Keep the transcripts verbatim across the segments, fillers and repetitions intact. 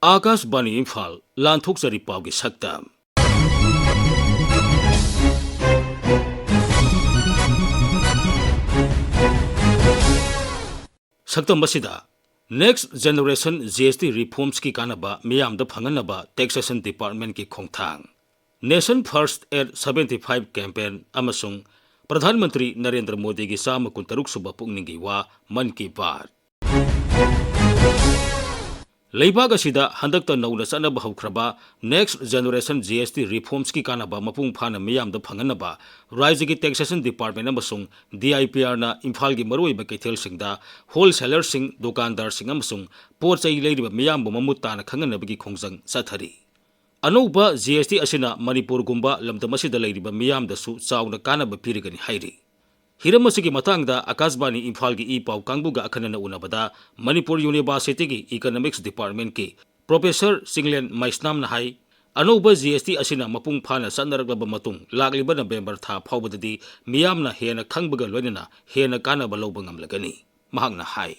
ꯑꯥꯀꯥꯁꯕꯥꯅꯤ ꯏꯝꯐꯥꯜ, ꯂꯥꯟꯊꯣꯛꯆꯔꯤ ꯄꯥꯎꯒꯤ ꯁꯛꯇꯝ꯫ ꯁꯛꯇꯝ ꯑꯁꯤꯗ Next Generation G S T Reformsꯀꯤ ꯀꯥꯟꯅꯕ ꯃꯤꯌꯥꯝꯗ ꯐꯪꯍꯟꯅꯕ Taxation Departmentꯀꯤ ꯈꯣꯡꯊꯥꯡ꯫ Nation First at seventy five campaign ꯑꯃꯁꯨꯡ ꯄ꯭ꯔꯙꯥꯟ ꯃꯟꯇ꯭ꯔꯤ ꯅꯔꯦꯟꯗ꯭ꯔ ꯃꯣꯗꯤꯒꯤ ꯆꯥꯝꯃ ꯀꯨꯟꯇꯔꯨꯛ ꯁꯨꯕ ꯄꯨꯛꯅꯤꯡꯒꯤ ꯋꯥ, ꯃꯟ ꯀꯤ ꯕꯥꯠ꯫ ꯂꯩꯕꯥꯛ ꯑꯁꯤꯗ ꯍꯟꯗꯛꯇ ꯅꯧꯅ ꯆꯠꯅꯕ ꯍꯧꯈ꯭ꯔꯕ Next Generation G S T Reformsꯀꯤ ꯀꯥꯟꯅꯕ ꯃꯄꯨꯡ ꯐꯥꯅ ꯃꯤꯌꯥꯝꯗ ꯐꯪꯍꯟꯅꯕ ꯔꯥꯖ꯭ꯌꯒꯤ Taxation Department ꯑꯃꯁꯨꯡ D I P Rꯅ ꯏꯝꯐꯥꯜꯒꯤ ꯃꯔꯨꯑꯣꯏꯕ ꯀꯩꯊꯦꯜꯁꯤꯡꯗ wholesalerꯁꯤꯡ, ꯗꯨꯀꯥꯟꯗꯥꯔꯁꯤꯡ ꯑꯃꯁꯨꯡ ꯄꯣꯠ ꯆꯩ ꯂꯩꯔꯤꯕ ꯃꯤꯌꯥꯝꯕꯨ ꯃꯃꯨꯠ ꯇꯥꯅ ꯈꯪꯍꯟꯅꯕꯒꯤ ꯈꯣꯡꯖꯪ ꯆꯠꯊꯔꯤ꯫ ꯑꯅꯧꯕ G S T ꯑꯁꯤꯅ ꯃꯅꯤꯄꯨꯔꯒꯨꯝꯕ ꯂꯝꯗꯝ ꯑꯁꯤꯗ ꯂꯩꯔꯤꯕ ꯃꯤꯌꯥꯝꯗꯁꯨ ꯆꯥꯎꯅ ꯀꯥꯟꯅꯕ ꯄꯤꯔꯒꯅꯤ ꯍꯥꯏꯔꯤ꯫ ꯍꯤꯔꯝ ꯑꯁꯤꯒꯤ ꯃꯇꯥꯡꯗ ꯑꯥꯀꯥꯁꯕꯥꯅꯤ ꯏꯝꯐꯥꯜꯒꯤ ꯏ ꯄꯥꯎ ꯀꯥꯡꯕꯨꯒ ꯑꯈꯟꯅꯅ ꯎꯅꯕꯗ ꯃꯅꯤꯄꯨꯔ Universityꯒꯤ Economics Departmentꯀꯤ Professor ꯆꯤꯡꯂꯦꯟ ꯃꯩꯁꯅꯥꯝꯅ ꯍꯥꯏ, ꯑꯅꯧꯕ G S T ꯑꯁꯤꯅ ꯃꯄꯨꯡ ꯐꯥꯅ ꯆꯠꯅꯔꯛꯂꯕ ꯃꯇꯨꯡ ꯂꯥꯛꯂꯤꯕ ꯅꯕꯦꯝꯕꯔ ꯊꯥ ꯐꯥꯎꯕꯗꯗꯤ ꯃꯤꯌꯥꯝꯅ ꯍꯦꯟꯅ ꯈꯪꯕꯒ ꯂꯣꯏꯅꯅ ꯍꯦꯟꯅ ꯀꯥꯟꯅꯕ ꯂꯧꯕ ꯉꯝꯂꯒꯅꯤ꯫ ꯃꯍꯥꯛꯅ ꯍꯥꯏ꯫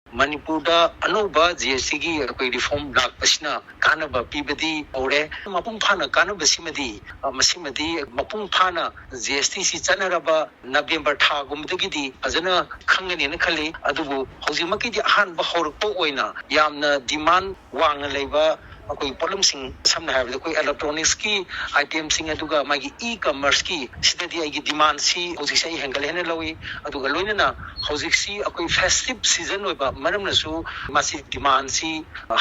ꯃꯅꯤꯄꯨꯔꯗ ꯑꯅꯧꯕ G S Tꯒꯤ ꯑꯩꯈꯣꯏ reform ꯂꯥꯛꯄꯁꯤꯅ ꯀꯥꯟꯅꯕ ꯄꯤꯕꯗꯤ ꯍꯧꯔꯦ꯫ ꯃꯄꯨꯡ ꯐꯥꯅ ꯀꯥꯟꯅꯕꯁꯤꯃꯗꯤ, ꯑ, ꯃꯁꯤꯃꯗꯤ ꯃꯄꯨꯡ ꯐꯥꯅ G S Tꯁꯤ ꯆꯠꯅꯔꯕ ꯅꯕꯦꯝꯕꯔ ꯊꯥꯒꯨꯝꯕꯗꯒꯤꯗꯤ ꯐꯖꯅ ꯈꯪꯒꯅꯦꯅ ꯈꯜꯂꯤ꯫ ꯑꯗꯨꯕꯨ ꯍꯧꯖꯤꯛꯃꯛꯀꯤꯗꯤ ꯑꯍꯥꯟꯕ ꯍꯧꯔꯛꯄ ꯑꯣꯏꯅ ꯌꯥꯝꯅ demand ꯋꯥꯡꯅ ꯂꯩꯕ ꯑꯩꯈꯣꯏ ꯄꯣꯠꯂꯝꯁꯤꯡ, ꯁꯝꯅ ꯍꯥꯏꯔꯕꯗ ꯑꯩꯈꯣꯏ electronicsꯀꯤ itemꯁꯤꯡ, ꯑꯗꯨꯒ ꯃꯥꯒꯤ e-commerceꯀꯤ, ꯁꯤꯗꯗꯤ ꯑꯩꯒꯤ demandꯁꯤ ꯍꯧꯖꯤꯛꯁꯦ ꯑꯩ ꯍꯦꯟꯒꯠꯂꯦꯅ ꯂꯧꯏ꯫ ꯑꯗꯨꯒ ꯂꯣꯏꯅꯅ ꯍꯧꯖꯤꯛꯁꯤ ꯑꯩꯈꯣꯏ festive season ꯑꯣꯏꯕ ꯃꯔꯝꯅꯁꯨ ꯃꯁꯤ demandꯁꯤ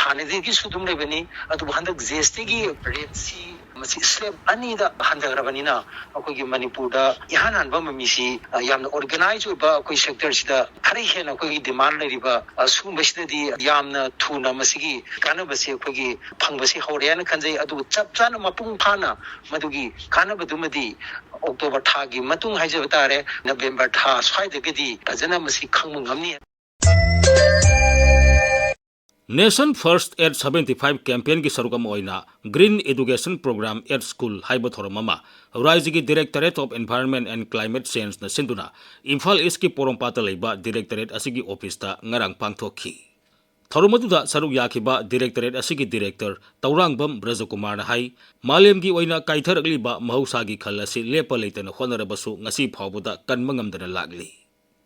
ꯍꯥꯟꯅꯗꯒꯤꯁꯨ ꯑꯗꯨꯝ ꯂꯩꯕꯅꯤ꯫ ꯑꯗꯨꯕꯨ ꯍꯟꯗꯛ G S Tꯒꯤ rateꯁꯤ ꯃꯁꯤ slab ꯑꯅꯤꯗ ꯍꯟꯊꯈ꯭ꯔꯕꯅꯤꯅ ꯑꯩꯈꯣꯏꯒꯤ ꯃꯅꯤꯄꯨꯔꯗ ꯏꯍꯥꯟ ꯍꯥꯟꯕ ꯃꯃꯤꯁꯤ, ꯑ, ꯌꯥꯝꯅ organize ꯑꯣꯏꯕ ꯑꯩꯈꯣꯏ sectorꯁꯤꯗ ꯈꯔ ꯍꯦꯟꯅ ꯑꯩꯈꯣꯏꯒꯤ demand ꯂꯩꯔꯤꯕ, ꯑ, ꯁꯤꯒꯨꯝꯕꯁꯤꯗꯗꯤ ꯌꯥꯝꯅ ꯊꯨꯅ ꯃꯁꯤꯒꯤ ꯀꯥꯟꯅꯕꯁꯤ ꯑꯩꯈꯣꯏꯒꯤ ꯐꯪꯕꯁꯤ ꯍꯧꯔꯦ ꯍꯥꯏꯅ ꯈꯟꯖꯩ꯫ ꯑꯗꯨꯕꯨ ꯆꯞ ꯆꯥꯅ ꯃꯄꯨꯡ ꯐꯥꯅ ꯃꯗꯨꯒꯤ ꯀꯥꯟꯅꯕꯗꯨꯃꯗꯤ October ꯊꯥꯒꯤ ꯃꯇꯨꯡ ꯍꯥꯏꯖꯕ ꯇꯥꯔꯦ, November ꯊꯥ ꯁ꯭ꯋꯥꯏꯗꯒꯤꯗꯤ ꯐꯖꯅ ꯃꯁꯤ ꯈꯪꯕ ꯉꯝꯅꯤ꯫ Nation First at seventy five campaignꯒꯤ ꯁꯔꯨꯛ ꯑꯃ ꯑꯣꯏꯅ Green Education Programme at School ꯍꯥꯏꯕ ꯊꯧꯔꯝ ꯑꯃ ꯔꯥꯖ꯭ꯌꯒꯤ Directorate of Environment and Climate Changeꯅ ꯁꯤꯟꯗꯨꯅ ꯏꯝꯐꯥꯜ Eastꯀꯤ ꯄꯣꯔꯣꯝꯄꯥꯠꯇ ꯂꯩꯕ directorate ꯑꯁꯤꯒꯤ officeꯇ ꯉꯔꯥꯡ ꯄꯥꯡꯊꯣꯛꯈꯤ꯫ ꯊꯧꯔꯝ ꯑꯗꯨꯗ ꯁꯔꯨꯛ ꯌꯥꯈꯤꯕ ꯗꯤꯔꯦꯛꯇꯣꯔꯦꯠ ꯑꯁꯤꯒꯤ ꯗꯤꯔꯦꯛꯇꯔ ꯇꯧꯔꯥꯡꯕꯝ ꯕ꯭ꯔꯖꯀꯨꯃꯥꯔꯅ ꯍꯥꯏ, ꯃꯥꯂꯦꯝꯒꯤ ꯑꯣꯏꯅ ꯀꯥꯏꯊꯔꯛꯂꯤꯕ ꯃꯍꯧꯁꯥꯒꯤ ꯈꯜ ꯑꯁꯤ ꯂꯦꯞꯄ ꯂꯩꯇꯅ ꯍꯣꯠꯅꯔꯕꯁꯨ ꯉꯁꯤ ꯐꯥꯎꯕꯗ ꯀꯟꯕ ꯉꯝꯗꯅ ꯂꯥꯛꯂꯤ꯫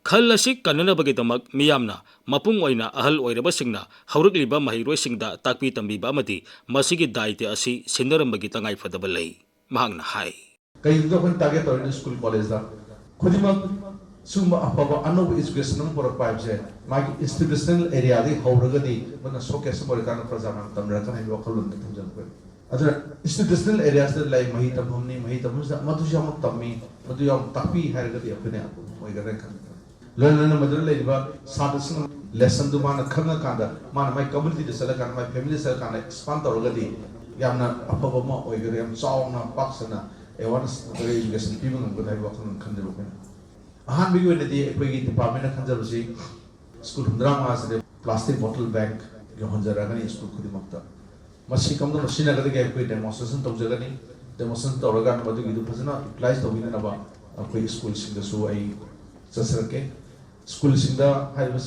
ꯈꯜ ꯑꯁꯤ ꯀꯟꯅꯅꯕꯒꯤꯗꯃꯛ ꯃꯤꯌꯥꯝꯅ, ꯃꯄꯨꯡ ꯑꯣꯏꯅ ꯑꯍꯜ ꯑꯣꯏꯔꯕꯁꯤꯡꯅ ꯍꯧꯔꯛꯂꯤꯕ ꯃꯍꯩꯔꯣꯏꯁꯤꯡꯗ ꯇꯥꯛꯄꯤ ꯇꯝꯕꯤꯕ ꯑꯃꯗꯤ ꯃꯁꯤꯒꯤ ꯗꯥꯏꯇ꯭ꯌ ꯑꯁꯤ ꯁꯤꯟꯅꯔꯝꯕꯒꯤ ꯇꯉꯥꯏꯐꯗꯕ ꯂꯩ꯫ ꯃꯍꯥꯛꯅ ꯍꯥꯏ꯫ ꯀꯩꯒꯤꯅꯣ ꯑꯩꯈꯣꯏꯅ ꯇꯥꯔꯒꯦꯠ ꯇꯧꯔꯤꯅ ꯁ꯭ꯀꯨꯜ ꯀꯣꯂꯦꯖꯇ? ꯈꯨꯗꯤꯡꯃꯛ ꯁꯤꯒꯨꯝꯕ ꯑꯐꯕ ꯑꯅꯧꯕ ꯏꯖꯨꯀꯦꯁꯟ ꯑꯃ ꯄꯨꯔꯛꯄ ꯍꯥꯏꯕꯁꯦ ꯃꯥꯒꯤ ꯏꯟꯁꯇꯤꯇ꯭ꯌꯨꯁꯅꯦꯜ ꯑꯦꯔꯤꯌꯥꯗꯒꯤ ꯍꯧꯔꯒꯗꯤ ꯃꯗꯨꯅ ꯁꯣꯀꯦꯁ ꯑꯃ ꯑꯣꯏꯔꯀꯥꯟꯗ ꯄ꯭ꯔꯖꯥ ꯃꯌꯥꯝ ꯇꯝꯅꯔꯛꯀꯅꯤ ꯍꯥꯏꯕ ꯋꯥꯈꯜꯂꯣꯟꯗ ꯊꯝꯖꯕ ꯑꯩꯈꯣꯏ꯫ ꯑꯗꯨꯅ ꯏꯟꯁꯇꯤꯇ꯭ꯌꯨꯁꯅꯦꯜ ꯑꯦꯔꯤꯌꯥꯁꯤꯗ ꯂꯩ ꯃꯍꯩ ꯇꯝꯐꯝꯅꯤ, ꯃꯍꯩ ꯇꯝꯐꯝꯁꯤꯗ ꯃꯗꯨꯁꯨ ꯌꯥꯝꯅ ꯇꯝꯃꯤ, ꯃꯗꯨ ꯌꯥꯝꯅ ꯇꯥꯛꯄꯤ ꯍꯥꯏꯔꯒꯗꯤ ꯑꯩꯈꯣꯏꯅ ꯑꯣꯏꯒꯗ꯭ꯔꯥ ꯈꯟꯕ꯫ ꯂꯣꯏꯅꯅ ꯃꯗꯨꯗ ꯂꯩꯔꯤꯕ ꯁꯥꯇ꯭ꯔꯁꯤꯡꯅ ꯂꯦꯁꯟꯗꯨ ꯃꯥꯅ ꯈꯪꯉꯀꯥꯟꯗ, ꯃꯥꯅ ꯃꯥꯏ ꯀꯝꯃꯨꯅꯤꯇꯤꯗ ꯆꯠꯂꯀꯥꯟꯗ, ꯃꯥꯏ ꯐꯦꯃꯤꯂꯤꯗ ꯆꯠꯂꯀꯥꯟꯗ ꯑꯦꯛꯁꯄꯥꯟ ꯇꯧꯔꯒꯗꯤ ꯌꯥꯝꯅ ꯑꯐꯕ ꯑꯃ ꯑꯣꯏꯒꯅꯤ, ꯌꯥꯝ ꯆꯥꯎꯅ ꯄꯥꯛ ꯁꯟꯅ ꯑꯦꯋꯥꯔꯅꯦꯁ ꯅꯠꯇ꯭ꯔꯒ ꯏꯖꯨꯀꯦꯁꯟ ꯄꯤꯕ ꯉꯝꯒꯅꯤ ꯍꯥꯏꯕ ꯋꯥꯈꯜꯂꯣꯟ ꯈꯟꯖꯕ ꯑꯩꯈꯣꯏꯅ꯫ ꯑꯍꯥꯟꯕꯒꯤ ꯑꯣꯏꯅꯗꯤ ꯑꯩꯈꯣꯏꯒꯤ ꯗꯤꯄꯥꯔꯠꯃꯦꯟꯅ ꯈꯟꯖꯕꯁꯤ ꯁ꯭ꯀꯨꯜ ꯍꯨꯝꯗ꯭ꯔꯥ ꯃꯉꯥꯁꯤꯗ ꯄ꯭ꯂꯥꯁꯇꯤꯛ ꯕꯣꯇꯜ ꯕꯦꯡꯛ ꯌꯧꯍꯟꯖꯔꯛꯑꯒꯅꯤ ꯁ꯭ꯀꯨꯜ ꯈꯨꯗꯤꯡꯃꯛꯇ꯫ ꯃꯁꯤ ꯀꯝꯗꯧꯅ ꯁꯤꯖꯤꯟꯅꯒꯗꯒꯦ ꯑꯩꯈꯣꯏ ꯗꯦꯃꯣꯟꯁꯇ꯭ꯔꯦꯁꯟ ꯇꯧꯖꯒꯅꯤ꯫ ꯗꯦꯃꯣꯟꯁꯇ꯭ꯔꯦꯁꯟ ꯇꯧꯔꯒ ꯃꯗꯨꯒꯤꯗꯨ ꯐꯖꯅ ꯌꯨꯇꯤꯂꯥꯏꯁ ꯇꯧꯕꯤꯅꯅꯕ ꯑꯩꯈꯣꯏ ꯁ꯭ꯀꯨꯜꯁꯤꯡꯗꯁꯨ ꯑꯩ ꯆꯠꯆꯔꯛꯀꯦ꯫ ꯁ꯭ꯀꯨꯜꯁꯤꯡꯗ ꯍꯥꯏꯔꯤꯕ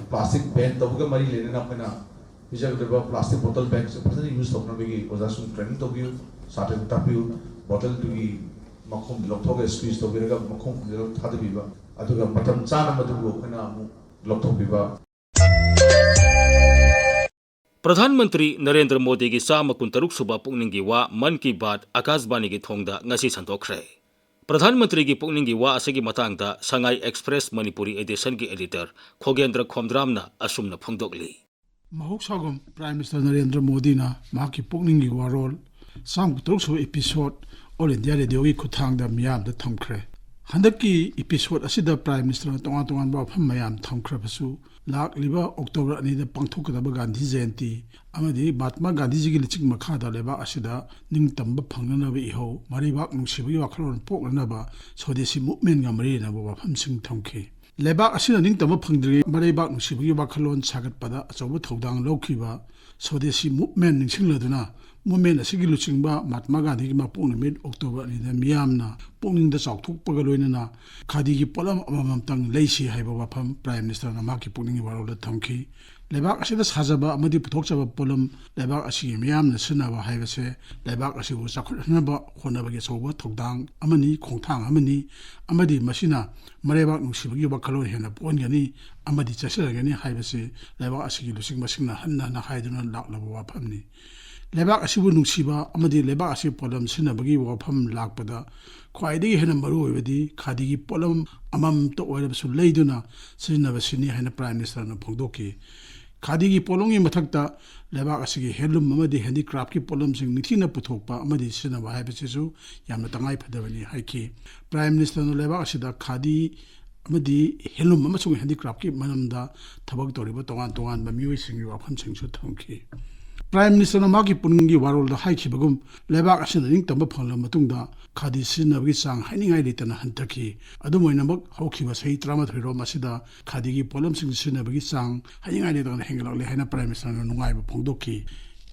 ꯄ꯭ꯂꯥꯁꯇꯤꯛ ꯕꯦꯟ ꯇꯧꯕꯒ ꯃꯔꯤ ꯂꯩꯅꯅ ꯑꯩꯈꯣꯏꯅ ꯄꯤꯖꯒꯗꯕ ꯄ꯭ꯂꯥꯁꯇꯤꯛ ꯕꯣꯇꯜ ꯕꯦꯒꯁꯦ ꯐꯖꯅ ꯌꯨꯁ ꯇꯧꯅꯕꯒꯤ ꯑꯣꯖꯥꯁꯤꯡ ꯇ꯭ꯔꯦꯅꯤꯡ ꯇꯧꯕꯤꯌꯨ, ꯁꯥꯇ꯭ꯔꯁꯤꯡ ꯇꯥꯛꯄꯤꯌꯨ꯫ ꯕꯣꯇꯜꯗꯨꯒꯤ ꯃꯈꯨꯝ ꯂꯧꯊꯣꯛꯑꯒ ꯁ꯭ꯀ꯭ꯋꯤꯖ ꯇꯧꯕꯤꯔꯒ ꯃꯈꯨꯝ ꯈꯨꯝꯖꯤꯜꯂꯒ ꯊꯥꯗꯕꯤꯕ, ꯑꯗꯨꯒ ꯃꯇꯝ ꯆꯥꯅ ꯃꯗꯨꯕꯨ ꯑꯩꯈꯣꯏꯅ ꯑꯃꯨꯛ ꯂꯧꯊꯣꯛꯄꯤꯕ꯫ ꯄ꯭ꯔꯙꯥꯟ ꯃꯟꯇ꯭ꯔꯤ ꯅꯔꯦꯟꯗ꯭ꯔ ꯃꯣꯗꯤꯒꯤ ꯆꯥꯝꯃ ꯀꯨꯟꯇꯔꯨꯛ ꯁꯨꯕ ꯄꯨꯛꯅꯤꯡꯒꯤ ꯋꯥ ꯃꯟ ꯀꯤ ꯕꯥꯠ ꯑꯀꯥꯁꯕꯥꯅꯤꯒꯤ ꯊꯣꯡꯗ ꯉꯁꯤ ꯁꯟꯗꯣꯛꯈ꯭ꯔꯦ꯫ ꯄ꯭ꯔꯙꯥꯟ ꯃꯟꯇ꯭ꯔꯤꯒꯤ ꯄꯨꯛꯅꯤꯡꯒꯤ ꯋꯥ ꯑꯁꯤꯒꯤ ꯃꯇꯥꯡꯗ ꯁꯉꯥꯏ ꯑꯦꯛꯁꯄ꯭ꯔꯦꯁ ꯃꯅꯤꯄꯨꯔꯤ ꯑꯦꯗꯤꯁꯟꯒꯤ ꯑꯦꯗꯤꯇꯔ ꯈꯣꯒꯦꯟꯗ꯭ꯔ ꯈꯣꯝꯗ꯭ꯔꯥꯝꯅ ꯑꯁꯨꯝꯅ ꯐꯣꯡꯗꯣꯛꯂꯤ꯫ ꯃꯍꯧꯁꯥꯒꯨꯝ ꯄ꯭ꯔꯥꯏꯝ ꯃꯤꯅꯤꯁꯇꯔ ꯅꯔꯦꯟꯗ꯭ꯔ ꯃꯣꯗꯤꯅ ꯃꯍꯥꯛꯀꯤ ꯄꯨꯛꯅꯤꯡꯒꯤ ꯋꯥꯔꯣꯜ ꯆꯥꯝꯃ ꯇꯔꯨꯛ ꯁꯨꯕ ꯏꯄꯤꯁꯣꯠ ꯑꯣꯜ ꯏꯟꯗꯤꯌꯥ ꯔꯦꯗꯤꯑꯣꯒꯤ ꯈꯨꯠꯊꯥꯡꯗ ꯃꯤꯌꯥꯝꯗ ꯊꯝꯈ꯭ꯔꯦ꯫ ꯍꯟꯗꯛꯀꯤ ꯏꯄꯤꯁꯣꯠ ꯑꯁꯤꯗ ꯄ꯭ꯔꯥꯏꯝ ꯃꯤꯅꯤꯁꯇꯔꯅ ꯇꯣꯉꯥꯟ ꯇꯣꯉꯥꯟꯕ ꯋꯥꯐꯝ ꯃꯌꯥꯝ ꯊꯝꯈ꯭ꯔꯕꯁꯨ, ꯂꯥꯛꯂꯤꯕ ꯑꯣꯛꯇꯣꯕꯔ ꯑꯅꯤꯗ ꯄꯥꯡꯊꯣꯛꯀꯗꯕ ꯒꯥꯟꯙꯤ ꯖꯌꯟꯇꯤ ꯑꯃꯗꯤ ꯃꯍꯥꯠꯃꯥ ꯒꯥꯟꯙꯤꯖꯤꯒꯤ ꯂꯨꯆꯤꯡ ꯃꯈꯥꯗ ꯂꯩꯕꯥꯛ ꯑꯁꯤꯗ ꯅꯤꯡꯇꯝꯕ ꯐꯪꯅꯅꯕ ꯏꯍꯧ, ꯃꯔꯩꯕꯥꯛ ꯅꯨꯡꯁꯤꯕꯒꯤ ꯋꯥꯈꯜꯂꯣꯟ ꯄꯣꯛꯅꯅꯕ ꯁ꯭ꯋꯥꯗꯦꯁꯤ ꯃꯨꯚꯃꯦꯟꯒ ꯃꯔꯤ ꯂꯩꯅꯕ ꯋꯥꯐꯝꯁꯤꯡ ꯊꯝꯈꯤ꯫ ꯂꯩꯕꯥꯛ ꯑꯁꯤꯅ ꯅꯤꯡꯇꯝꯕ ꯐꯪꯗ꯭ꯔꯤꯉꯩ ꯃꯔꯩꯕꯥꯛ ꯅꯨꯡꯁꯤꯕꯒꯤ ꯋꯥꯈꯜꯂꯣꯟ ꯁꯥꯒꯠꯄꯗ ꯑꯆꯧꯕ ꯊꯧꯗꯥꯡ ꯂꯧꯈꯤꯕ ꯁ꯭ꯋꯥꯗꯦꯁꯤ ꯃꯨꯚꯃꯦꯟ ꯅꯤꯡꯁꯤꯡꯂꯗꯨꯅ, ꯃꯨꯚꯃꯦꯟ ꯑꯁꯤꯒꯤ ꯂꯨꯆꯤꯡꯕ ꯃꯍꯥꯠꯃꯥ ꯒꯥꯟꯙꯤꯒꯤ ꯃꯄꯣꯛ ꯅꯨꯃꯤꯠ ꯑꯣꯛꯇꯣꯕꯔ ꯑꯅꯤꯗ ꯃꯤꯌꯥꯝꯅ ꯄꯨꯛꯅꯤꯡꯗ ꯆꯥꯎꯊꯣꯛꯄꯒ ꯂꯣꯏꯅꯅ ꯈꯥꯗꯤꯒꯤ ꯄꯣꯠꯂꯝ ꯑꯃꯃꯝꯇꯪ ꯂꯩꯁꯤ ꯍꯥꯏꯕ ꯋꯥꯐꯝ ꯄ꯭ꯔꯥꯏꯝ ꯃꯤꯅꯤꯁꯇꯔꯅ ꯃꯍꯥꯛꯀꯤ ꯄꯨꯛꯅꯤꯡꯒꯤ ꯋꯥꯔꯣꯜꯗ ꯊꯝꯈꯤ꯫ ꯂꯩꯕꯥꯛ ꯑꯁꯤꯗ ꯁꯥꯖꯕ ꯑꯃꯗꯤ ꯄꯨꯊꯣꯛꯆꯕ ꯄꯣꯠꯂꯝ ꯂꯩꯕꯥꯛ ꯑꯁꯤꯒꯤ ꯃꯤꯌꯥꯝꯅ ꯁꯤꯖꯤꯟꯅꯕ ꯍꯥꯏꯕꯁꯦ ꯂꯩꯕꯥꯛ ꯑꯁꯤꯕꯨ ꯆꯥꯎꯈꯠꯍꯟꯅꯕ ꯍꯣꯠꯅꯕꯒꯤ ꯑꯆꯧꯕ ꯊꯧꯗꯥꯡ ꯑꯃꯅꯤ, ꯈꯣꯡꯊꯥꯡ ꯑꯃꯅꯤ, ꯑꯃꯗꯤ ꯃꯁꯤꯅ ꯃꯔꯩꯕꯥꯛ ꯅꯨꯡꯁꯤꯕꯒꯤ ꯋꯥꯈꯜꯂꯣꯟ ꯍꯦꯟꯅ ꯄꯣꯛꯍꯟꯒꯅꯤ ꯑꯃꯗꯤ ꯆꯦꯠꯁꯤꯜꯍꯟꯒꯅꯤ ꯍꯥꯏꯕꯁꯤ ꯂꯩꯕꯥꯛ ꯑꯁꯤꯒꯤ ꯂꯨꯆꯤꯡꯕꯁꯤꯡꯅ ꯍꯟꯅ ꯍꯟꯅ ꯍꯥꯏꯗꯨꯅ ꯂꯥꯛꯂꯕ ꯋꯥꯐꯝꯅꯤ꯫ ꯂꯩꯕꯥꯛ ꯑꯁꯤꯕꯨ ꯅꯨꯡꯁꯤꯕ ꯑꯃꯗꯤ ꯂꯩꯕꯥꯛ ꯑꯁꯤ ꯄꯣꯠꯂꯝ ꯁꯤꯖꯤꯟꯅꯕꯒꯤ ꯋꯥꯐꯝ ꯂꯥꯛꯄꯗ ꯈ꯭ꯋꯥꯏꯗꯒꯤ ꯍꯦꯟꯅ ꯃꯔꯨ ꯑꯣꯏꯕꯗꯤ ꯈꯥꯗꯤꯒꯤ ꯄꯣꯠꯂꯝ ꯑꯃꯃꯝꯇ ꯑꯣꯏꯔꯕꯁꯨ ꯂꯩꯗꯨꯅ ꯁꯤꯖꯤꯟꯅꯕꯁꯤꯅꯤ ꯍꯥꯏꯅ Prime Ministerꯅ ꯐꯣꯡꯗꯣꯛꯈꯤ꯫ ꯈꯥꯗꯤꯒꯤ ꯄꯣꯠꯂꯝꯒꯤ ꯃꯊꯛꯇ ꯂꯩꯕꯥꯛ ꯑꯁꯤꯒꯤ handloom ꯑꯃꯗꯤ handicraftꯀꯤ ꯄꯣꯠꯂꯝꯁꯤꯡ ꯅꯤꯡꯊꯤꯅ ꯄꯨꯊꯣꯛꯄ ꯑꯃꯗꯤ ꯁꯤꯖꯤꯟꯅꯕ ꯍꯥꯏꯕꯁꯤꯁꯨ ꯌꯥꯝꯅ ꯇꯉꯥꯏ ꯐꯗꯕꯅꯤ ꯍꯥꯏꯈꯤ꯫ Prime Ministerꯅ ꯂꯩꯕꯥꯛ ꯑꯁꯤꯗ ꯈꯥꯗꯤ ꯑꯃꯗꯤ handloom ꯑꯃꯁꯨꯡ handicraftꯀꯤ ꯃꯔꯝꯗ ꯊꯕꯛ ꯇꯧꯔꯤꯕ ꯇꯣꯉꯥꯟ ꯇꯣꯉꯥꯟꯕ ꯃꯤꯑꯣꯏꯁꯤꯡꯒꯤ ꯋꯥꯐꯝꯁꯤꯡꯁꯨ ꯊꯝꯈꯤ꯫ Prime Ministerꯅ ꯃꯍꯥꯛꯀꯤ ꯄꯨꯛꯅꯤꯡꯒꯤ ꯋꯥꯔꯣꯜꯗ ꯍꯥꯏꯈꯤꯕꯒꯨꯝ, ꯂꯩꯕꯥꯛ ꯑꯁꯤꯅ ꯅꯤꯡꯇꯝꯕ ꯐꯪꯂꯕ ꯃꯇꯨꯡꯗ ꯈꯥꯗꯤ ꯁꯤꯖꯤꯟꯅꯕꯒꯤ ꯆꯥꯡ ꯍꯥꯏꯅꯤꯡꯉꯥꯏ ꯂꯩꯇꯅ ꯍꯟꯊꯈꯤ꯫ ꯑꯗꯨꯝ ꯑꯣꯏꯅꯃꯛ, ꯍꯧꯈꯤꯕ ꯆꯍꯤ ꯇꯔꯥꯃꯥꯊꯣꯏ ꯔꯣꯝ ꯑꯁꯤꯗ ꯈꯥꯗꯤꯒꯤ ꯄꯣꯠꯂꯝꯁꯤꯡ ꯁꯤꯖꯤꯟꯅꯕꯒꯤ ꯆꯥꯡ ꯍꯥꯏꯅꯤꯡꯉꯥꯏ ꯂꯩꯇꯅ ꯍꯦꯟꯒꯠꯂꯛꯂꯦ ꯍꯥꯏꯅ Prime Ministerꯅ ꯅꯨꯡꯉꯥꯏꯕ ꯐꯣꯡꯗꯣꯛꯈꯤ꯫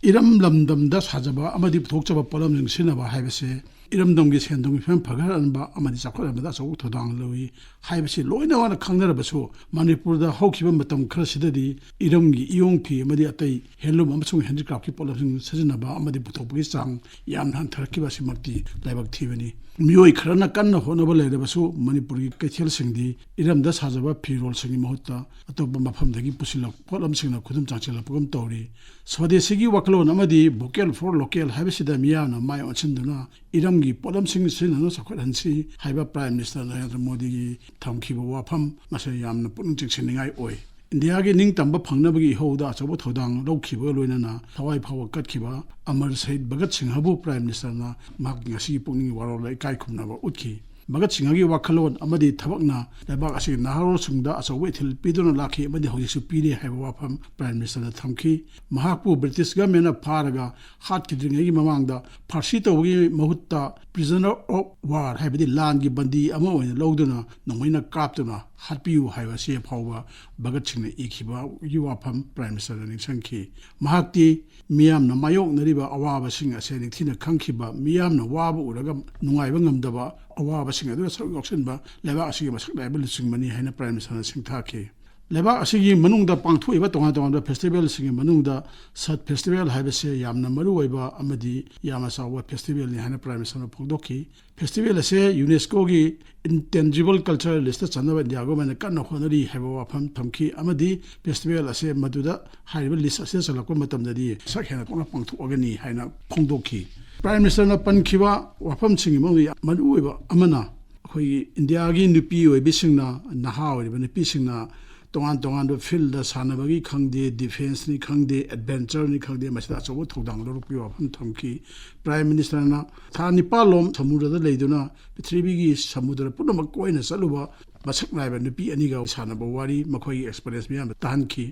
ꯏꯔꯝ ꯂꯝꯗꯝꯗ ꯁꯥꯖꯕ ꯑꯃꯗꯤ ꯄꯨꯊꯣꯛꯆꯕ ꯄꯣꯠꯂꯝꯁꯤꯡ ꯁꯤꯖꯤꯟꯅꯕ ꯍꯥꯏꯕꯁꯦ ꯏꯔꯝꯗꯝꯒꯤ ꯁꯦꯟ ꯊꯨꯝꯒꯤ ꯐꯤꯕꯝ ꯐꯒꯠꯍꯟꯕ ꯑꯃꯗꯤ ꯆꯥꯎꯈꯠꯍꯟꯕꯗ ꯑꯆꯧꯕ ꯊꯧꯗꯥꯡ ꯂꯧꯏ ꯍꯥꯏꯕꯁꯤ ꯂꯣꯏꯅꯃꯛꯅ ꯈꯪꯅꯔꯕꯁꯨ, ꯃꯅꯤꯄꯨꯔꯗ ꯍꯧꯈꯤꯕ ꯃꯇꯝ ꯈꯔꯁꯤꯗꯗꯤ ꯏꯔꯝꯒꯤ ꯏꯌꯣꯡ ꯐꯤ ꯑꯃꯗꯤ ꯑꯇꯩ handloom ꯑꯃꯁꯨꯡ handicraftꯀꯤ ꯄꯣꯠꯂꯝꯁꯤꯡ ꯁꯤꯖꯤꯟꯅꯕ ꯑꯃꯗꯤ ꯄꯨꯊꯣꯛꯄꯒꯤ ꯆꯥꯡ ꯌꯥꯝꯅ ꯍꯟꯊꯔꯛꯈꯤꯕ ꯑꯁꯤꯃꯛꯇꯤ ꯂꯥꯏꯕꯛ ꯊꯤꯕꯅꯤ꯫ ꯃꯤꯑꯣꯏ ꯈꯔꯅ ꯀꯟꯅ ꯍꯣꯠꯅꯕ ꯂꯩꯔꯕꯁꯨ, ꯃꯅꯤꯄꯨꯔꯒꯤ ꯀꯩꯊꯦꯜꯁꯤꯡꯗꯤ ꯏꯔꯝꯗ ꯁꯥꯖꯕ ꯐꯤꯔꯣꯜꯁꯤꯡꯒꯤ ꯃꯍꯨꯠꯇ ꯑꯇꯣꯞꯄ ꯃꯐꯝꯗꯒꯤ ꯄꯨꯁꯤꯜꯂꯛꯄ ꯄꯣꯠꯂꯝꯁꯤꯡꯅ ꯈꯨꯗꯨꯝ ꯆꯥꯁꯤꯜꯂꯛꯄꯒꯨꯝ ꯇꯧꯔꯤ꯫ ꯁ꯭ꯋꯥꯗꯦꯁꯤꯒꯤ ꯋꯥꯈꯜꯂꯣꯟ ꯑꯃꯗꯤ Vocal for Local ꯍꯥꯏꯕꯁꯤꯗ ꯃꯤꯌꯥꯝꯅ ꯃꯥꯏ ꯑꯣꯟꯁꯤꯟꯗꯨꯅ ꯏꯔꯝꯒꯤ ꯄꯣꯠꯂꯝꯁꯤꯡ ꯁꯤꯖꯤꯟꯅꯗꯨꯅ ꯆꯥꯎꯈꯠꯍꯟꯁꯤ ꯍꯥꯏꯕ Prime Minister ꯅꯔꯦꯟꯗ꯭ꯔ ꯃꯣꯗꯤꯒꯤ ꯊꯝꯈꯤꯕ ꯋꯥꯐꯝ ꯑꯁꯤ ꯌꯥꯝꯅ ꯄꯨꯛꯅꯤꯡ ꯆꯤꯡꯁꯤꯟꯅꯤꯡꯉꯥꯏ ꯑꯣꯏ꯫ ꯏꯟꯗꯤꯌꯥꯒꯤ ꯅꯤꯡꯇꯝꯕ ꯐꯪꯅꯕꯒꯤ ꯏꯍꯧꯗ ꯑꯆꯧꯕ ꯊꯧꯗꯥꯡ ꯂꯧꯈꯤꯕꯒ ꯂꯣꯏꯅꯅ ꯊꯋꯥꯏ ꯐꯥꯎꯕ ꯀꯠꯈꯤꯕ ꯑꯃꯔ ꯁꯍꯤꯗ ꯚꯒꯠ ꯁꯤꯡꯍꯕꯨ Prime Ministerꯅ ꯃꯍꯥꯛꯀꯤ ꯉꯁꯤꯒꯤ ꯄꯨꯛꯅꯤꯡꯒꯤ ꯋꯥꯔꯣꯜꯗ ꯏꯀꯥꯏ ꯈꯨꯝꯅꯕ ꯎꯠꯈꯤ꯫ ꯚꯒꯠ ꯁꯤꯡꯍꯒꯤ ꯋꯥꯈꯜꯂꯣꯟ ꯑꯃꯗꯤ ꯊꯕꯛꯅ ꯂꯩꯕꯥꯛ ꯑꯁꯤꯒꯤ ꯅꯍꯥꯔꯣꯜꯁꯤꯡꯗ ꯑꯆꯧꯕ ꯏꯊꯤꯜ ꯄꯤꯗꯨꯅ ꯂꯥꯛꯈꯤ ꯑꯃꯗꯤ ꯍꯧꯖꯤꯛꯁꯨ ꯄꯤꯔꯤ ꯍꯥꯏꯕ ꯋꯥꯐꯝ Prime Ministerꯅ ꯊꯝꯈꯤ꯫ ꯃꯍꯥꯛꯄꯨ British governmentꯅ ꯐꯥꯔꯒ ꯍꯥꯠꯈꯤꯗ꯭ꯔꯤꯉꯩꯒꯤ ꯃꯃꯥꯡꯗ ꯐꯥꯔꯁꯤ ꯇꯧꯕꯒꯤ ꯃꯍꯨꯠꯇ prisoner of war ꯍꯥꯏꯕꯗꯤ ꯂꯥꯟꯒꯤ ꯕꯟꯗꯤ ꯑꯃ ꯑꯣꯏꯅ ꯂꯧꯗꯨꯅ ꯅꯣꯡꯃꯩꯅ ꯀꯥꯞꯇꯨꯅ ꯍꯥꯠꯄꯤꯌꯨ ꯍꯥꯏꯕ ꯆꯦ ꯐꯥꯎꯕ ꯚꯒꯠ ꯁꯤꯡꯅ ꯏꯈꯤꯕꯒꯤ ꯋꯥꯐꯝ Prime Ministerꯅ ꯅꯤꯡꯁꯤꯡꯈꯤ꯫ ꯃꯍꯥꯛꯇꯤ ꯃꯤꯌꯥꯝꯅ ꯃꯥꯌꯣꯛꯅꯔꯤꯕ ꯑꯋꯥꯕꯁꯤꯡ ꯑꯁꯦ ꯅꯤꯡꯊꯤꯅ ꯈꯪꯈꯤꯕ, ꯃꯤꯌꯥꯝꯅ ꯋꯥꯕ ꯎꯔꯒ ꯅꯨꯡꯉꯥꯏꯕ ꯉꯝꯗꯕ, ꯑꯋꯥꯕꯁꯤꯡ ꯑꯗꯨꯗ ꯁꯔꯨꯛ ꯌꯥꯎꯁꯤꯟꯕ ꯂꯩꯕꯥꯛ ꯑꯁꯤꯒꯤ ꯃꯁꯛ ꯅꯥꯏꯕ ꯂꯨꯆꯤꯡꯕꯅꯤ ꯍꯥꯏꯅ Prime Ministerꯅ ꯁꯤꯡꯊꯥꯈꯤ꯫ ꯂꯩꯕꯥꯛ ꯑꯁꯤꯒꯤ ꯃꯅꯨꯡꯗ ꯄꯥꯡꯊꯣꯛꯏꯕ ꯇꯣꯉꯥꯟ ꯇꯣꯉꯥꯟꯕ ꯐꯦꯁꯇꯤꯚꯦꯜꯁꯤꯡꯒꯤ ꯃꯅꯨꯡꯗ ꯁꯠ ꯐꯦꯁꯇꯤꯚꯦꯜ ꯍꯥꯏꯕꯁꯦ ꯌꯥꯝꯅ ꯃꯔꯨ ꯑꯣꯏꯕ ꯑꯃꯗꯤ ꯌꯥꯝꯅ ꯆꯥꯎꯕ ꯐꯦꯁꯇꯤꯚꯦꯜꯅꯤ ꯍꯥꯏꯅ ꯄ꯭ꯔꯥꯏꯝ ꯃꯤꯅꯤꯁꯇꯔꯅ ꯐꯣꯡꯗꯣꯛꯈꯤ꯫ ꯐꯦꯁꯇꯤꯚꯦꯜ ꯑꯁꯦ ꯌꯨꯅꯦꯁꯀꯣꯒꯤ ꯏꯟꯇꯦꯟꯖꯤꯕꯜ ꯀꯜꯆꯔꯦꯜ ꯂꯤꯁꯇ ꯆꯟꯅꯕ ꯏꯟꯗꯤꯌꯥ ꯒꯣꯔꯃꯦꯟꯅ ꯀꯟꯅ ꯍꯣꯠꯅꯔꯤ ꯍꯥꯏꯕ ꯋꯥꯐꯝ ꯊꯝꯈꯤ ꯑꯃꯗꯤ ꯐꯦꯁꯇꯤꯚꯦꯜ ꯑꯁꯦ ꯃꯗꯨꯗ ꯍꯥꯏꯔꯤꯕ ꯂꯤꯁ ꯑꯁꯤꯗ ꯆꯜꯂꯛꯄ ꯃꯇꯝꯗꯗꯤ ꯁꯛ ꯍꯦꯟꯅ ꯊꯣꯛꯅ ꯄꯥꯡꯊꯣꯛꯑꯒꯅꯤ ꯍꯥꯏꯅ ꯐꯣꯡꯗꯣꯛꯈꯤ꯫ ꯄ꯭ꯔꯥꯏꯝ ꯃꯤꯅꯤꯁꯇꯔꯅ ꯄꯟꯈꯤꯕ ꯋꯥꯐꯝꯁꯤꯡꯒꯤ ꯃꯅꯨꯡꯗ ꯃꯔꯨꯑꯣꯏꯕ ꯑꯃꯅ ꯑꯩꯈꯣꯏꯒꯤ ꯏꯟꯗꯤꯌꯥꯒꯤ ꯅꯨꯄꯤ ꯑꯣꯏꯕꯤꯁꯤꯡꯅ, ꯅꯍꯥ ꯑꯣꯏꯔꯤꯕ ꯅꯨꯄꯤꯁꯤꯡꯅ ꯇꯣꯉꯥꯟ ꯇꯣꯉꯥꯟꯕ ꯐꯤꯜꯗ ꯁꯥꯟꯅꯕꯒꯤ ꯈꯪꯗꯦ, ꯗꯤꯐꯦꯟꯁꯅꯤ ꯈꯪꯗꯦ, ꯑꯦꯗꯚꯦꯟꯆꯔꯅꯤ ꯈꯪꯗꯦ, ꯃꯁꯤꯗ ꯑꯆꯧꯕ ꯊꯧꯗꯥꯡ ꯂꯧꯔꯛꯄꯒꯤ ꯋꯥꯐꯝ ꯊꯝꯈꯤ꯫ ꯄ꯭ꯔꯥꯏꯝ ꯃꯤꯅꯤꯁꯇꯔꯅ ꯊꯥ ꯅꯤꯄꯥꯜꯂꯣꯝ ꯁꯃꯨꯗ꯭ꯔꯗ ꯂꯩꯗꯨꯅ ꯄ꯭ꯔꯤꯊꯤꯕꯤꯒꯤ ꯁꯃꯨꯗ꯭ꯔ ꯄꯨꯝꯅꯃꯛ ꯀꯣꯏꯅ ꯆꯠꯂꯨꯕ ꯃꯁꯛ ꯅꯥꯏꯕ ꯅꯨꯄꯤ ꯑꯅꯤꯒ ꯁꯥꯟꯅꯕ ꯋꯥꯔꯤ, ꯃꯈꯣꯏꯒꯤ ꯑꯦꯛꯁꯄꯤꯔꯤꯌꯦꯟꯁ ꯃꯌꯥꯝꯗ ꯇꯥꯍꯟꯈꯤ꯫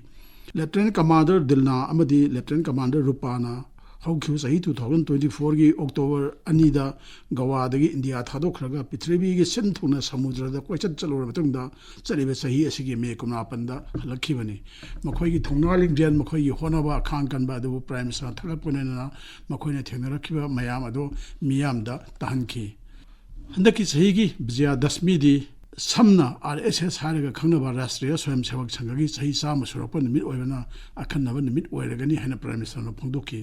ꯂꯦꯐꯇꯤꯅꯦꯟ ꯀꯃꯥꯟꯗꯔ ꯗꯤꯜꯅꯥ ꯑꯃꯗꯤ ꯂꯦꯐꯇꯤꯅꯦꯟ ꯀꯃꯥꯟꯗꯔ ꯔꯨꯄꯥꯅ ꯍꯧꯈꯤꯕ ꯆꯍꯤ two thousand twenty fourꯒꯤ ꯑꯣꯛꯇꯣꯕꯔ ꯑꯅꯤꯗ ꯒꯋꯥꯗꯒꯤ ꯏꯟꯗꯤꯌꯥ ꯊꯥꯗꯣꯛꯈ꯭ꯔꯒ ꯄ꯭ꯔꯤꯊꯤꯕꯤꯒꯤ ꯁꯤꯟ ꯊꯨꯡꯅ ꯁꯃꯨꯗ꯭ꯔꯗ ꯀꯣꯏꯆꯠ ꯆꯠꯂꯨꯔꯕ ꯃꯇꯨꯡꯗ ꯆꯠꯂꯤꯕ ꯆꯍꯤ ꯑꯁꯤꯒꯤ ꯃꯦ ꯀꯨꯟꯃꯥꯄꯟꯗ ꯍꯜꯂꯛꯈꯤꯕꯅꯤ꯫ ꯃꯈꯣꯏꯒꯤ ꯊꯧꯅꯥ ꯂꯤꯡꯖꯦꯜ, ꯃꯈꯣꯏꯒꯤ ꯍꯣꯠꯅꯕ ꯑꯈꯥꯡ ꯀꯟꯕ ꯑꯗꯨꯕꯨ ꯄ꯭ꯔꯥꯏꯝ ꯃꯤꯅꯤꯁꯇꯔꯅ ꯊꯥꯒꯠꯄ ꯂꯣꯏꯅꯅ ꯃꯈꯣꯏꯅ ꯊꯦꯡꯅꯔꯛꯈꯤꯕ ꯃꯌꯥꯝ ꯑꯗꯨ ꯃꯤꯌꯥꯝꯗ ꯇꯥꯍꯟꯈꯤ꯫ ꯍꯟꯗꯛꯀꯤ ꯆꯍꯤꯒꯤ ꯕꯤꯖꯌꯥꯗꯁꯃꯤꯗꯤ ꯁꯝꯅ ꯑꯥꯔ ꯑꯦꯁ ꯑꯦꯁ ꯍꯥꯏꯔꯒ ꯈꯪꯅꯕ ꯔꯥꯁꯇ꯭ꯔꯤꯌ ꯁ꯭ꯋꯌꯝ ꯁꯦꯋꯛ ꯁꯪꯘꯒꯤ ꯆꯍꯤ ꯆꯥꯝꯃ ꯁꯨꯔꯛꯄ ꯅꯨꯃꯤꯠ ꯑꯣꯏꯕꯅ ꯑꯈꯟꯅꯕ ꯅꯨꯃꯤꯠ ꯑꯣꯏꯔꯒꯅꯤ ꯍꯥꯏꯅ ꯄ꯭ꯔꯥꯏꯝ ꯃꯤꯅꯤꯁꯇꯔꯅ ꯐꯣꯡꯗꯣꯛꯈꯤ꯫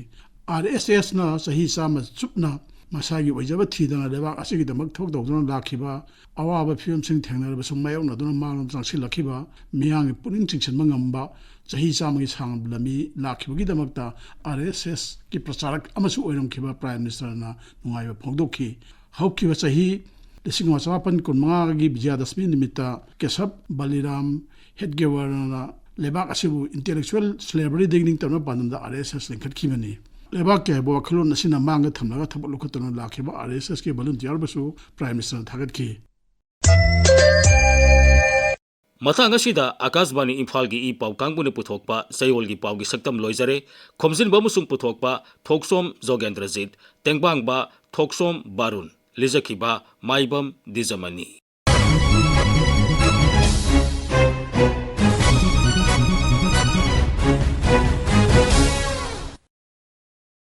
ꯑꯥꯔ ꯑꯦꯁ ꯑꯦꯁꯅ ꯆꯍꯤ ꯆꯥꯝꯃ ꯆꯨꯞꯅ ꯃꯁꯥꯒꯤ ꯑꯣꯏꯖꯕ ꯊꯤꯗꯅ ꯂꯩꯕꯥꯛ ꯑꯁꯤꯒꯤꯗꯃꯛ ꯊꯕꯛ ꯇꯧꯗꯨꯅ ꯂꯥꯛꯈꯤꯕ, ꯑꯋꯥꯕ ꯐꯤꯕꯝꯁꯤꯡ ꯊꯦꯡꯅꯔꯕꯁꯨ ꯃꯥꯌꯣꯛꯅꯗꯨꯅ ꯃꯥꯡꯂꯣꯝ ꯆꯪꯁꯤꯜꯂꯛꯈꯤꯕ, ꯃꯤꯌꯥꯝꯒꯤ ꯄꯨꯛꯅꯤꯡ ꯆꯤꯡꯁꯤꯟꯕ ꯉꯝꯕ ꯆꯍꯤ ꯆꯥꯝꯃꯒꯤ ꯁꯥꯡꯂꯕ ꯂꯝꯕꯤ ꯂꯥꯛꯈꯤꯕꯒꯤꯗꯃꯛꯇ ꯑꯥꯔ ꯑꯦꯁ ꯑꯦꯁꯀꯤ ꯄ꯭ꯔꯆꯥꯔꯛ ꯑꯃꯁꯨ ꯑꯣꯏꯔꯝꯈꯤꯕ ꯄ꯭ꯔꯥꯏꯝ ꯃꯤꯅꯤꯁꯇꯔꯅ ꯅꯨꯡꯉꯥꯏꯕ ꯐꯣꯡꯗꯣꯛꯈꯤ꯫ ꯍꯧꯈꯤꯕ ꯆꯍꯤ ꯂꯤꯁꯤꯡ ꯑꯃ ꯆꯃꯥꯄꯟ ꯀꯨꯟꯃꯉꯥꯒꯤ ꯕꯤꯖꯌꯥꯗꯁꯃꯤ ꯅꯨꯃꯤꯠꯇ ꯀꯦꯁꯕ ꯕꯂꯤꯔꯥꯝ ꯍꯦꯗꯒꯦꯋꯥꯔꯅ ꯂꯩꯕꯥꯛ ꯑꯁꯤꯕꯨ ꯏꯟꯇꯦꯂꯦꯛꯆꯨꯋꯦꯜ ꯁ꯭ꯂꯦꯕꯔꯤꯗꯒꯤ ꯅꯤꯡꯇꯝꯅ ꯄꯥꯟꯗꯝꯗ ꯑꯥꯔ ꯑꯦꯁ ꯑꯦꯁ ꯂꯤꯡꯈꯠꯈꯤꯕꯅꯤ꯫ ꯂꯩꯕꯥꯛꯀꯤ ꯍꯥꯏꯕ ꯋꯥꯈꯜꯂꯣꯟ ꯑꯁꯤꯅ ꯃꯥꯡꯗ ꯊꯝꯂꯒ ꯊꯕꯛ ꯂꯧꯈꯠꯇꯨꯅ ꯂꯥꯛꯈꯤꯕ ꯑꯥꯔ ꯑꯦꯁ ꯑꯦꯁꯀꯤ ꯚꯣꯂꯨꯟꯇꯤꯌꯥꯔꯕꯨꯁꯨ ꯄ꯭ꯔꯥꯏꯝ ꯃꯤꯅꯤꯁꯇꯔꯅ ꯊꯥꯒꯠꯈꯤ꯫ ꯃꯇꯥꯡ ꯑꯁꯤꯗ ꯑꯀꯥꯁꯕꯥꯅꯤ ꯏꯝꯐꯥꯜꯒꯤ ꯏ ꯄꯥꯎ ꯀꯥꯡꯕꯨꯅ ꯄꯨꯊꯣꯛꯄ ꯆꯌꯣꯜꯒꯤ ꯄꯥꯎꯒꯤ ꯁꯛꯇꯝ ꯂꯣꯏꯖꯔꯦ꯫ ꯈꯣꯝꯖꯤꯟꯕ ꯑꯃꯁꯨꯡ ꯄꯨꯊꯣꯛꯄ ꯊꯣꯛꯆꯣꯝ ꯖꯣꯒꯦꯟꯗ꯭ꯔꯖꯤꯠ, ꯇꯦꯡꯕꯥꯡꯕ ꯊꯣꯛꯆꯣꯝ ꯕꯥꯔꯨꯟ, ꯂꯤꯖꯈꯤꯕ ꯃꯥꯏꯕꯝ ꯗꯤꯖꯃꯅꯤ꯫